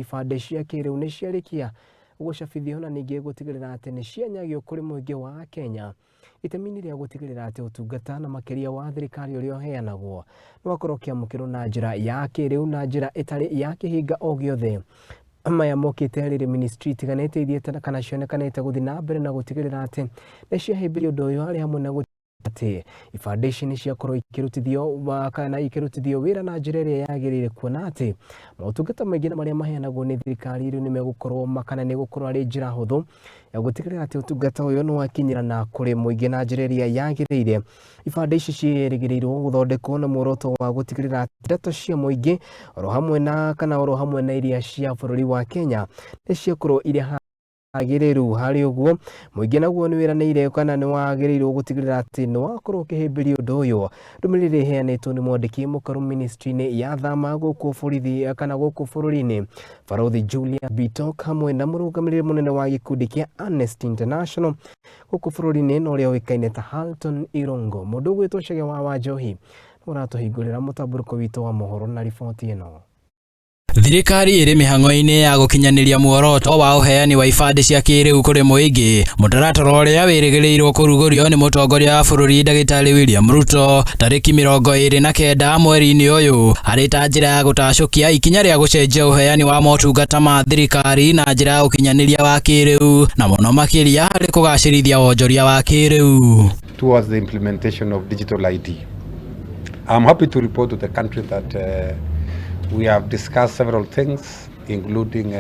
Ibandĩ cia kĩrĩu nĩ ciarĩkia gũcabithio na ningĩ gũtigĩrĩra atĩ nĩ cianyagio kũrĩ mũingĩ wa Kenya itemi-inĩ rĩa gũtigĩrĩra atĩ ũtungata na makĩria wa thirikari ũrĩa ũheanagwo nĩ wakorwo ũkĩamũkĩrwo na njĩra ya kĩrĩu na njĩra ĩtarĩ ya kĩhinga o gĩothe. Maya mokĩte rĩrĩ ministry itiganĩte ithiĩte kana cionekanĩte gũthiĩ na mbere na gũtigĩrĩra atĩ nĩ ciahĩmbĩria ũndũ ũyũ harĩ hamwe na atĩ ibandĩ ici nĩ ciakorwo ikĩrutithio kana ikĩrutithio wĩra na njĩra ĩrĩa yagĩrĩire, kuona atĩ motungata maingĩ na marĩa maheanagwo nĩ thirikari rĩu nĩ megũkorwo kana nĩ gũkorwo arĩ njĩra hũthũ ya gũtigĩrĩra atĩ ũtungata ũyũ nĩ wakinyĩra kũrĩ mũingĩ na njĩra ĩrĩa yagĩrĩire. Ibandĩ ici ciĩrĩgĩrĩirwo gũthondekwo na muoroto wa gũtigĩrĩra atĩ ndeto cia mũingĩ oro hamwe na kana oro hamwe na iria cia bũrũri wa Kenya nĩ ciakorwo irĩ agĩrĩru. Harĩ ũguo, mũingĩ naguo nĩ wĩranĩire kana nĩ wagĩrĩirwo gũtigĩrĩra atĩ nĩ wakorwo ũkĩhĩmbĩria ũndũ ũyũ. Ndũmĩrĩri ĩheanĩtwo nĩ mwandĩki mũkaru ministry-inĩ ya thama gũkũ borithi kana gũkũ bũrũri-inĩ, Barothi Julia Bitok, hamwe na mũrũgamĩrĩri mũnene wa gĩkundi kĩa Amnesty International gũkũ bũrũri-inĩ na ũrĩa ũĩkaine ta Halton Irongo. Mũndũ ũgwĩtwo Chege wa Wanjohi nĩ ũratũhingũrĩra mũtambũrũko witũ wa mohoro na riboti ĩno. Thirikari ĩrĩ mĩhang'o-inĩ ya gũkinyanĩria muoroto wa ũheani wa ibandĩ cia kĩrĩu kũrĩ mũingĩ, mũtaratara ũrĩa wĩrĩgĩrĩirwo kũrugũrio nĩ mũtongoria wa bũrũri Ndagĩtarĩ William Ruto tarĩki 29 mweri-inĩ ũyũ, arĩ ta njĩra ya gũtacũkia ikinya rĩa gũcenjia ũheani wa motungata ma thirikari na njĩra ya ũkinyanĩria wa kĩrĩu, na mũno makĩria harĩ kũgacĩrithia wonjoria wa kĩrĩu. Towards the implementation of digital ID. I'm happy to report to the country that we have discussed several things, including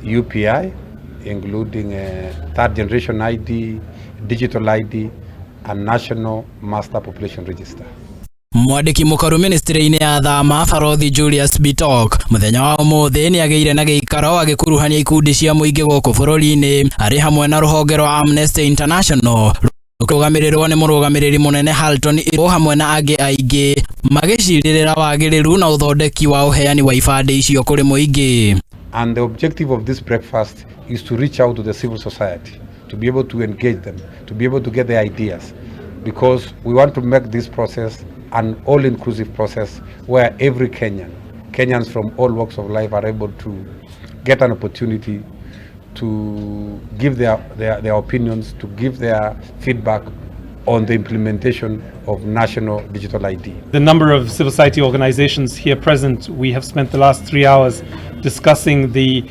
UPI, including third generation ID, digital ID, and National Master Population Register. Mwandĩki mũkaru ministry-inĩ ya thama, Barothi Julius Bitok, mũthenya wa ũmũthĩ nĩ agĩire na gĩikaro agĩkuruhania ikundi cia mũingĩ gũkũ bũrũri-inĩ arĩ hamwe na rũhonge rwa Amnesty International rũrũgamĩrĩrwo nĩ mũrũgamĩrĩri mũnene Halton Irũ hamwe na angĩ aingĩ, magĩcirĩrĩra wagĩrĩru na ũthondeki wa ũheani wa ibandĩ icio kũrĩ mũingĩ. And the objective of this breakfast is to reach out to the civil society, to be able to engage them, to be able to get their ideas, because we want to make this process an all-inclusive process where every Kenyan, Kenyans from all walks of life, are able to get an opportunity to give their opinions, to give their feedback on the implementation of national digital ID. The number of civil society organizations here present, we have spent the last 3 hours discussing the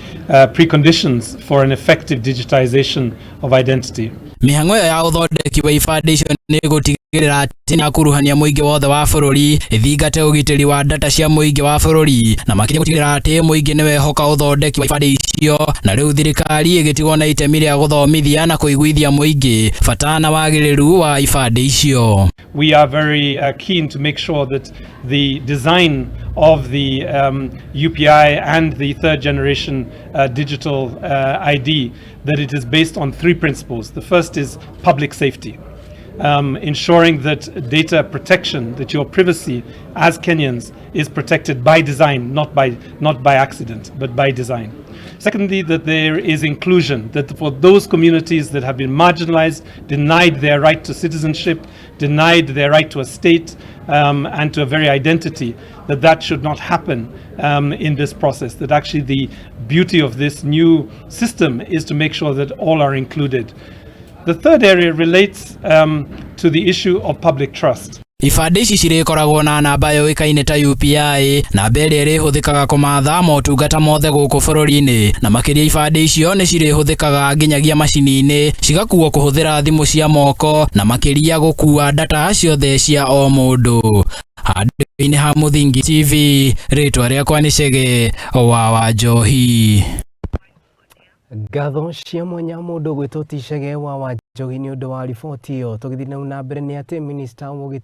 preconditions for an effective digitization of identity. Mĩhang'o ĩyo ya ũthondeki wa ibandĩ icio nĩ gũtigĩrĩra atĩ nĩyakuruhania mũingĩ wothe wa bũrũri, ĩthingate ũgitĩri wa data cia mũingĩ wa bũrũri, na makĩria gũtigĩrĩra atĩ mũingĩ nĩwehoka ũthondeki wa ibandĩ icio, na rĩu thirikari ĩgĩtigwo na itemi rĩa gũthomithia na kũiguithia mũingĩ bata na wagĩrĩru wa ibandĩ icio. We are very keen to make sure that the design of the UPI and the third generation digital ID, that it is based on three principles. The first is public safety, ensuring that data protection, that your privacy as Kenyans is protected by design, not by accident, but by design. Secondly, that there is inclusion, that for those communities that have been marginalized, denied their right to citizenship, denied their right to a state and to a very identity, that that should not happen in this process, that actually the beauty of this new system is to make sure that all are included. The third area relates to the issue of public trust. Ibandĩ ici cirĩkoragwo na namba yũĩkaine ta UPI, namba ĩrĩa ĩrĩhũthĩkaga kũmatha motungata mothe gũkũ bũrũri-inĩ, na makĩria ibandĩ icio nĩ cirĩhũthĩkaga nginyagia macini-inĩ cigakuo kũhũthĩra thimũ cia moko, na makĩria gũkua data ciothe cia o mũndũ. Handũ-inĩ ha Mũthingi TV, rĩtwa rĩakwa nĩ Chege wa Wanjohi. Ngatho cia mwanya mũndũ gwĩtwo Chege wa Wanjohi nĩ ũndũ wa riboti ĩyo. Tũgĩthiĩ na mbere nĩ atĩ minista wa ũgitĩri